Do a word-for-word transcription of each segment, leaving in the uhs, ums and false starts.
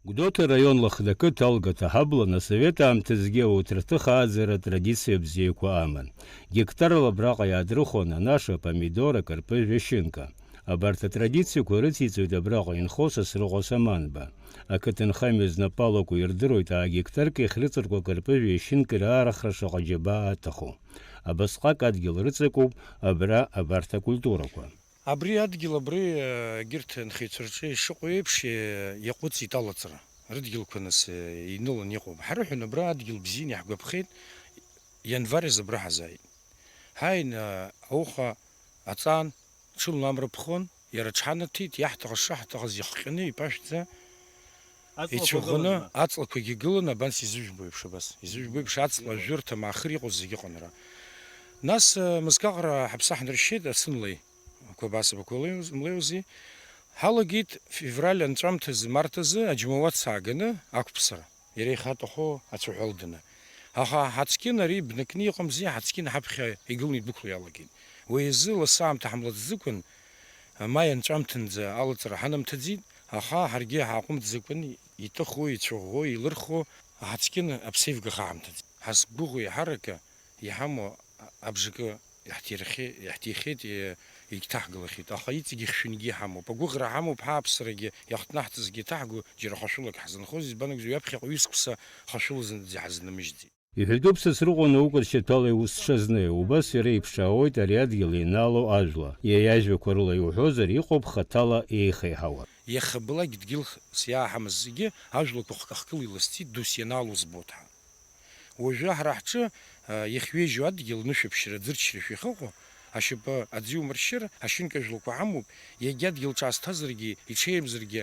Гәдоуҭа араион Лыхда ақыҭа Алгата ҳаблан асовет аамҭазгьы ауҭраҭых ааӡара атрадициа бзиақәа аман. Гектарла абраҟа иаадрыхон анаша, апомидор, акырпыжә, ашьынка. Абарҭ атрадициақәа рыциҵоит абраҟа инхо Сасрыҟәа Саманба. Ақыҭанхамҩа знапы алаку ирдыруеит аа гектарк иахьрыҵарку акырпыжәи ашьынкеи раарыхра шаҟа џьабаа аҭаху. Абасҟак адгьыл рыҵакуп абра абарҭ акультурақәа. Абри адгьыл абри, э, егьырҭ анхаҩцәа рҿы ишыҟоу еиԥш, э, иаҟәыҵит алаҵара. Рыдгьылқәа нас, э, инылан иҟоуп. Ҳарыҳәон абра адгьыл бзианы иаҳгәаԥхеит, ианвар азы абра ҳазааит. Ҳааин, э, ауха аҵан, ҽынла амра ԥхон, иара аҽҳанаҭеит, иаҳҭахыз шаҳҭахыз ихҟьаны, иԥашәӡа, аҵлақәа ицәыӷәӷәаны, гыланы. Аҵлақәагьы гыланы, абанс изыжәбо еиԥш, абас. Изыжәбо еиԥш, аҵла жәырҭа маахыр иҟоз зегьы ыҟан ара. Нас, э, мызкаҟара ҳаԥсы ҳнаршьшьеит, асынлеи. Қәабасабақәа леиуз-, млеиузи. Ҳалагеит февраль анҵәамҭазы, март азы аџьмауаҭ сааганы ақәԥсара, иара ихаҭахо ацәаҳәа лданы. Аха ҳацқьын ари бнакны иҟамзи, ҳацқьын ҳаԥхьа игыланы идәықәло иалагеит. Уи азы лассы аамҭа ҳамлаӡӡыкәан, маи анҵәамҭанӡа алаҵара ҳанамҭаӡеит, аха ҳаргьы ҳааҟәымҵӡакәан, иҭыхо, ицәыӷәӷәо, илырхуа ҳацқьын аԥсеивгаха ҳамҭаӡеит. Ҳазқәгәыӷуа еиҳарак иҳамоу абжакы иаҳҭирхе-, иаҳҭихьеит, е-, егьҭаҳгалахьеит. Аха иҵегь ихшәынгьы иҳамоуп. Агәыӷра ҳамоуп, ҳааԥсарагьы иахҭнаҳҵазгьы иҭаҳго џьара хашәылак ҳзынхоз, избан акәзар, ҩаԥхьаҟа ҩысықәса хашәыла зынӡа иҳазнымыжьӡеит. Иҳәатәуп Сасрыҟәа наукатә шьаҭала иус дшазнеиуа, убас иара иԥшаауеит ари адгьыл ианаало ажәла. Иара иажәақәа рыла иуҳәозар, иҟоуп хаҭала еихеиҳауа. Иахьабалак дгьылс иааҳамыз зегьы ажәлақәа хкы-хкыла иласӡеит, дус ианаало збоит ҳәа. Уажәы ҳара ҳҿы, а, иахьҩежьу адгьыл нышәаԥшьра, ӡырчрашәа иахьыҟоу, ашьапы аӡы иумыршьыр, ашьынка жәлақәа ҳамоуп, иагьа адгьыл ҿаасҭазаргьы, иҽеимзаргьы,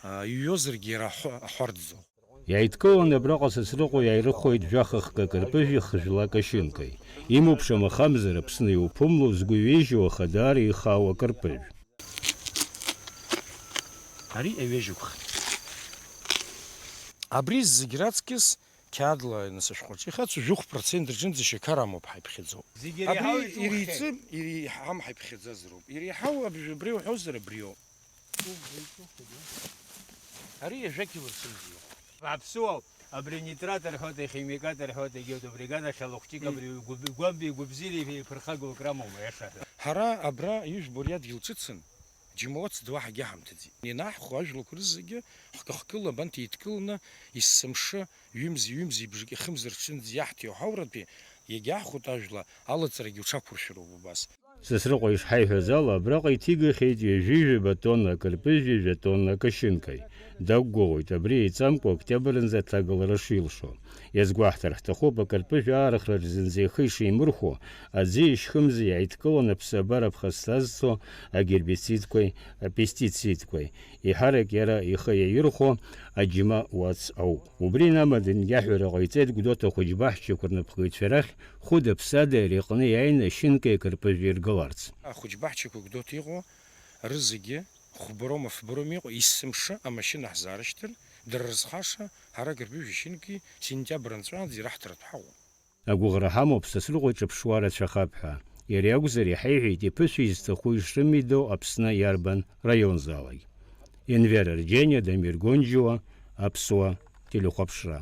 а, иҩозаргьы иара аҳәа-, аҳәарӡӡом. Иааидкыланы абраҟа Сасрыҟәа иааирыхуеит жәаха хкы акырпыжәи хжәлак ашьынкеи. Имоуп шамахамзар Аԥсны иуԥымло, згәы иҩежьуа, аха даара ихаау акырпыжә. Ари аҩежьугхеит. Абри зегь раҵкьыс қьаадла, нас, ашәҟәаҿы ихацу жәохә процент рҿынӡа шьақар амоуп ҳаиԥхьаӡоу. Зегь абри иреиҳау иреиҵым, иреиҳам ҳаиԥхьаӡазароуп. Иреиҳау абри, абри уҳәозар абриоуп. Ари ажәакгьы лырцәымзиоуп. Аԥсуа, абри нитрат рҳәоит, ихимикат рҳәоит, егьи дубригат ахьалахәҷик, мм, абри гәыб-, гәамби гәыбзиреи иԥырхагоу акрамоума, иаша ҳәа. Ҳара абра ижәбо ари адгьыл ҿыцын, џьмауаҭ зда уаҳагьы ҳамҭаӡеит. Ианаҳхәа ажәлақәа рызегьы хкы-хкыла абанҭ еидкыланы, есымша, ҩымзи-ҩымзи бжаки хымзи рҽынӡа иаҳҭиуа ҳауратәи, иагьаҳхәоит ажәла алаҵарагьы уҽақәыршәароуп убас. Сасрыҟәа ишҳаиҳәаз ала, абраҟа иҭигахьеит ҩажәи жәаба тонна акырпыжәи жәа тонна акашьынкеи. Дақәгәыӷуеит, абри еиҵамкәа октиабрынӡа аҭагылара шилшо. Иазгәаҳҭар ҳҭахуп, акырпыжә аарыхра рзынӡа ихы ишимырхәо, аӡи ашьхымзи иааидкыланы аԥсабара ԥхасҭа зцо агербицидқәеи апестицидқәеи, еиҳарак иара ихы иаирхәо аџьма уац ауп. Убри инамадангьы аҳәара ҟаиҵеит Гәдоуҭа ахәыҷбаҳчақәа рнапхгаҩцәа рахь, хәыда-ԥсада иара иҟны иааины ашьынкеи акырпыжәи иргыларц. Ахәыҷбаҳчақәа Гәдоуҭа иҟоу рызегьы хәбароума, фбароума иҟоу, есымша амашьына ҳзаарышьҭыр, дара рызхаша, ҳара акырпыжәи ашьынкеи сентиабр анҵәаанӡа ираҳҭартә ҳаҟоуп. Агәыӷра ҳамоуп Сасрыҟәа иҿаԥшуа рацәахап ҳәа. Иара иакәзар, иҳаиҳәеит иԥышәа изҭаху ишрымидоу Аԥсны иарбан раионзаалак. Енвер Арџьениа, Дамир Гонџьиуа, Аԥсуа телехәаԥшра.